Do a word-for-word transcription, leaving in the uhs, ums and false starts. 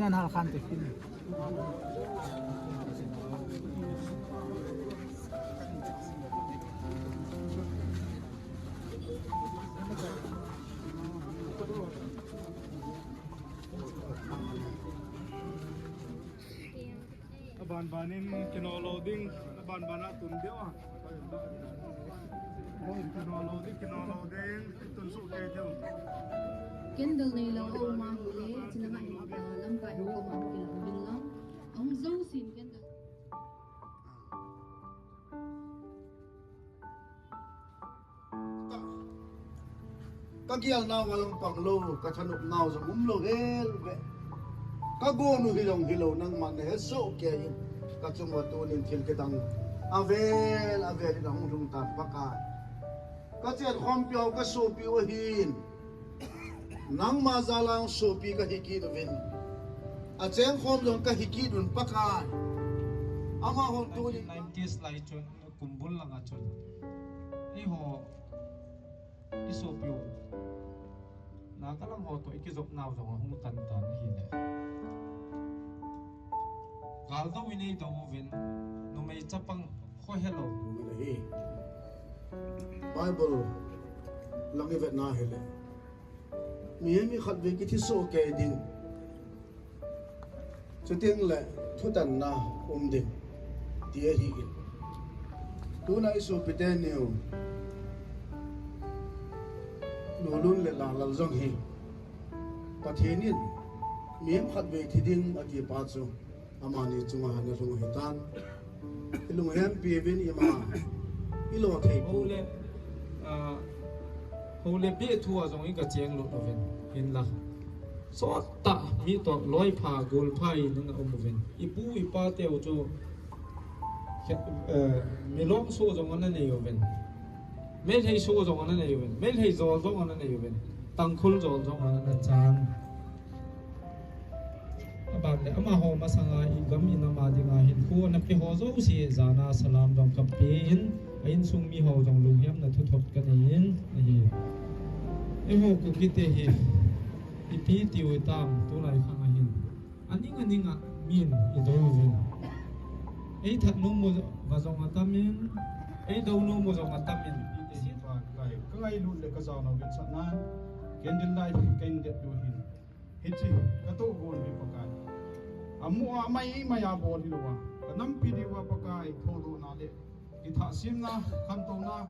Nan hal khan te kin. Aban ban in kino lo ding, aban ban a tun deu a. Kino lo ding, kino lo ding, tun su ke deu. Candle nei lo o ma hi le, china ma hi, ah, lamkai ho ko ma ki lo bin lo. Ahung zo sin candle. Ka, ka gel nau a jong pang lou, ka thanop nau jong um lou hel ve. Ka gon u hilou hilou nangma na he soh kei in. Ka chung uva tunin thil kidang avel avel in ahung lhung tan Pakai. Ka chen khompi u ka sopi u ahin. Nangma jal a hung sopi ka hi kit uvin. A cheng khom jong ka hi kit un Pakai. Amaho tunin nineties lai chun. Kumbul langa chun eiho, i sopi u, na ka lang ho toh i kijop nau jong ahung tan tan ahi le. Gal dou i nei dou uvin, numei chapang kho helou. Ahi. Bible lang i vet na hi le. Mihem hi khatvei kithi soh kei ding. Chuteng le thutanna um ding. Ti ahi in. Tuna i sopi teni u. Nulun le Lalal jong hi. Pathen in mihem khatvei thi ding ati pa chu. Amani chunga ana lhung u hitan. I lunghempi uvin ima i lo thei pu. Hou le, ah, hou le beh thu a jong i ka cheng lut uvin. Hinla. Sot tah mi toh loi pha, gol pha in ana um uvin. I pu i pa teu chu, eh, Milong soh jong ana nei uvin. Meitei soh jong ana nei uvin. Meitei jol jong ana nei uvin. Tangkhul jol jong ana nei chan. Aban le amaho masanga i gam i nam a dinga hinkho ana pe ho jouse jana salam jong ka pe in, a insung mi ho jong lunghem na thuthot ka nei in ahi. Eiho Kuki te hi ipi tiu tam tulai khang ahin. Aning aning a min i do uvin. Ei that nom u va jong atam in, ei do nom u jong atam in. Ka ngailut le ka jao nau vetsahnan, candle light ka in det diu hin. Hiche, ka tohgon hi Pakai. Amu a mai mai a bol hilouva. Ka nampi diuva Pakai, thodohna le kithahsimna, khantouna.